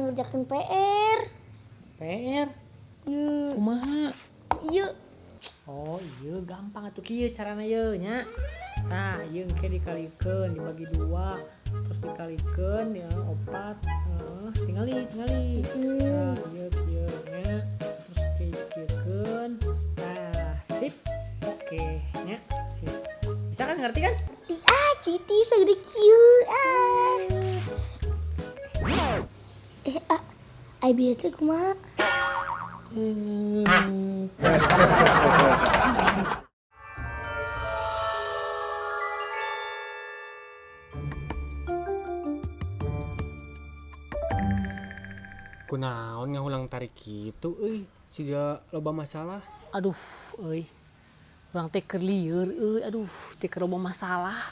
ngerjakan PR. PR? Iya. Kumaha? Iya. Oh iya, gampang atuh kieu carana ye nya. Nah, ieu engke dikalikeun dibagi dua, terus dikalikeun ya opat. Tingali, tingali. Nah, ieu kieu nya. Terus kieu-kieukeun. Nah, sip. Oke, nya, sip. Bisa kan, ngerti kan? Ngerti ah, citi segede kieu ah. Eh, ah, ai bieu teh kumaha? Kunaon ngahulang tarik kitu euy, siga loba masalah. Aduh, euy. Urang teh keur lieur euy, aduh, teh keur loba masalah.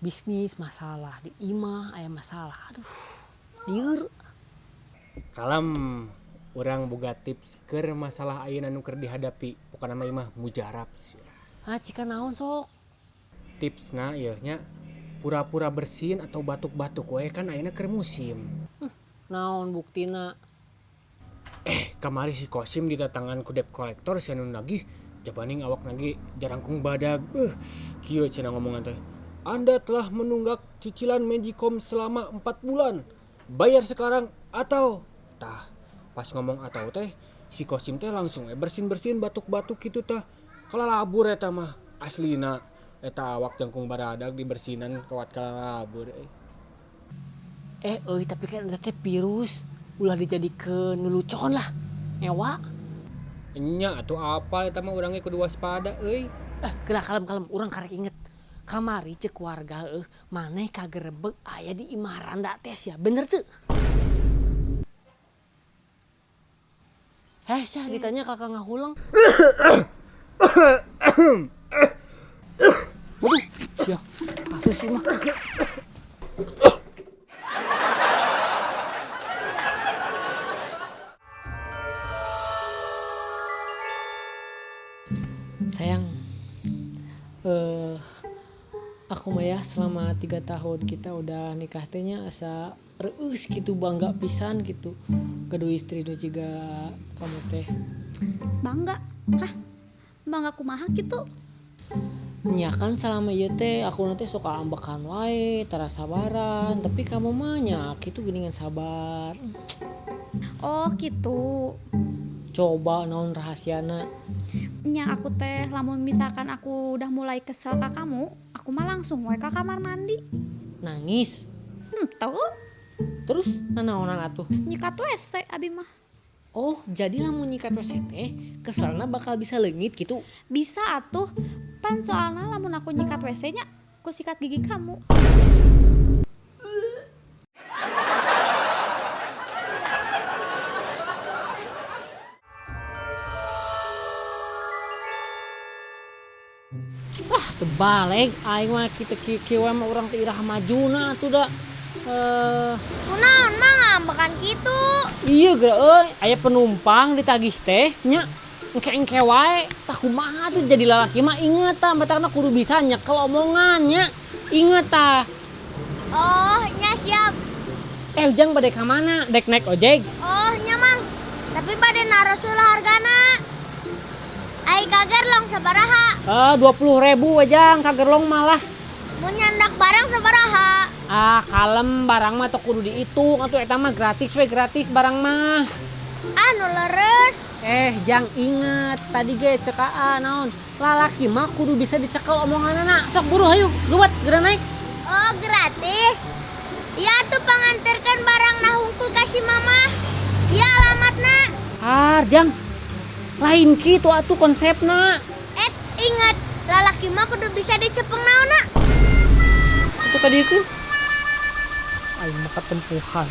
Bisnis masalah, di imah aya masalah. Aduh, lieur. Kalem, urang boga tips keur masalah ayeuna nu keur dihadapi. Pokona mah ieu mah mujarab sia. Ah, cika naon sok? Tipsna ieu nya, pura-pura bersin atau batuk-batuk we, kan ayeuna keur musim. Naon buktina? Kamari si Kosim didatangan ku debt collector sia nu nagih, jabaning awak nage jarangkung badag. Kieu cenah ngomongan teh. Anda telah menunggak cicilan Magicom selama 4 bulan. Bayar sekarang atau tah. Pas ngomong atau teh si Kosim teh langsung bersin-bersin batuk-batuk gitu tah. Kalalabur eta mah aslina eta awak jangkung baradag dibersinan kawat kalalabur. Euy, tapi kan eta teh virus, ulah dijadikeun lulucon lah. Ewa. Nya atuh apal eta mah urang ge kudu waspada euy. Gelah kalem-kalem urang karek inget. Kamari ceuk warga maneh kagerebeg aya di imah randa teh sia, bener teu? Syah ditanya kakak ngahulang. Waduh, sia, kasus sih mah. Sayang, aku mah ya selama 3 tahun kita udah nikah teh nya asa reueus gitu, bangga pisan gitu. Gaduh istri nu jiga kamu teh. Bangga? Hah? Bangga kumaha gitu? Nya kan selama ieu teh aku teh suka ambekan wae, tara sabaran, tapi kamu mah nya kitu geuningan sabar. Oh, gitu. Coba naon rahasiana? Nya aku teh lamun misalkan aku udah mulai kesel ka kamu, aku mah langsung we ka kamar mandi. Nangis? Henteu. Terus nanaonan atuh? Nyikat WC abi mah. Oh, jadi lamun nyikat WC teh keselna bakal bisa leungit gitu? Bisa atuh. Pan soalna lamun aku nyikat WC nya, aku sikat gigi kamu. Wah, terbalik aing mah kitu kieu kieu mah urang teh iraha majuna atuh da. Kunaon mah ngambekan kitu? Iya geura euy, aya penumpang ditagih teh nya engke-engke wae. Tah kumaha tuh jadi lalaki mah inget tah, matakna kudu bisa nyekel omongan nya. Inget tah. Oh, nya siap. Ujang bade ka mana? Dek naik ojek? Oh, nya Mang. Tapi bade naros heula hargana. Ai kagerlong sabaraha? 20.000 we Jang, kagerlong malah. Mun nyandak barang sabaraha? Ah, kalem barang mah teu kudu dihitung atuh eta mah gratis we, gratis barang mah. Ah, nu leres. Jang inget tadi ge cek aa naon? Lalaki mah kudu bisa dicekel omonganana. Sok buru hayu, geuwat geura naik. Oh, gratis. Iya atuh panganterkeun barang na hungkul ka si mama. Iya alamatna. Har, Jang. Lain kitu atuh konsepna. Ingat, lalaki mah kudu bisa dicepeng naonna. Itu tadi itu. Aing mah ketempuhan.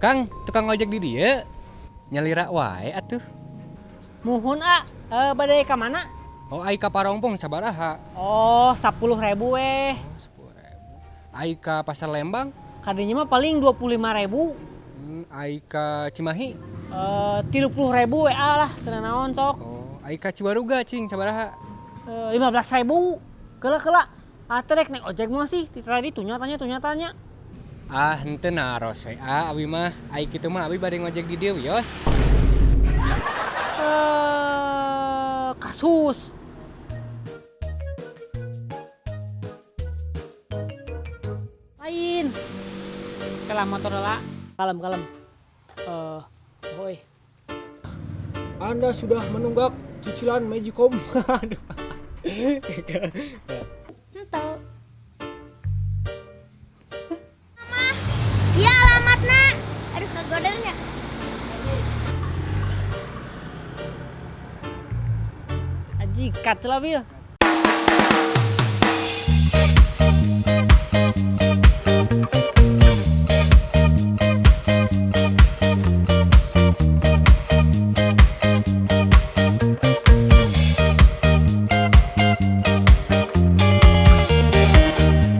Kang, tukang ojek di dieu nyalira wae atuh. Muhun a, bade ka mana? Oh, ai ka Parongpong sabaraha? Oh, 10.000 weh. Oh, 10.000. Ai ka Pasar Lembang? Kadinya mah paling 25.000. Ai ka Cimahi? 30.000 WA lah, teu naon sok. Oh, ai ka Ciwaruga cing sabaraha? 15.000. Keula keula. Ah, teh rek naik ojek mah sih, ti tadi tunya tanya tunya tanya. Ah, henteu naros we ah abi mah. Ai kitu mah abi bade ngojek di dieu wios. Kasus. Lain. Kela motor lah. Kalem kalem. Oi. Anda sudah menunggak cicilan Magicom. Aduh. Henteu. Iya alamatna. Aduh kagodernya. Aji, kat lah Bil.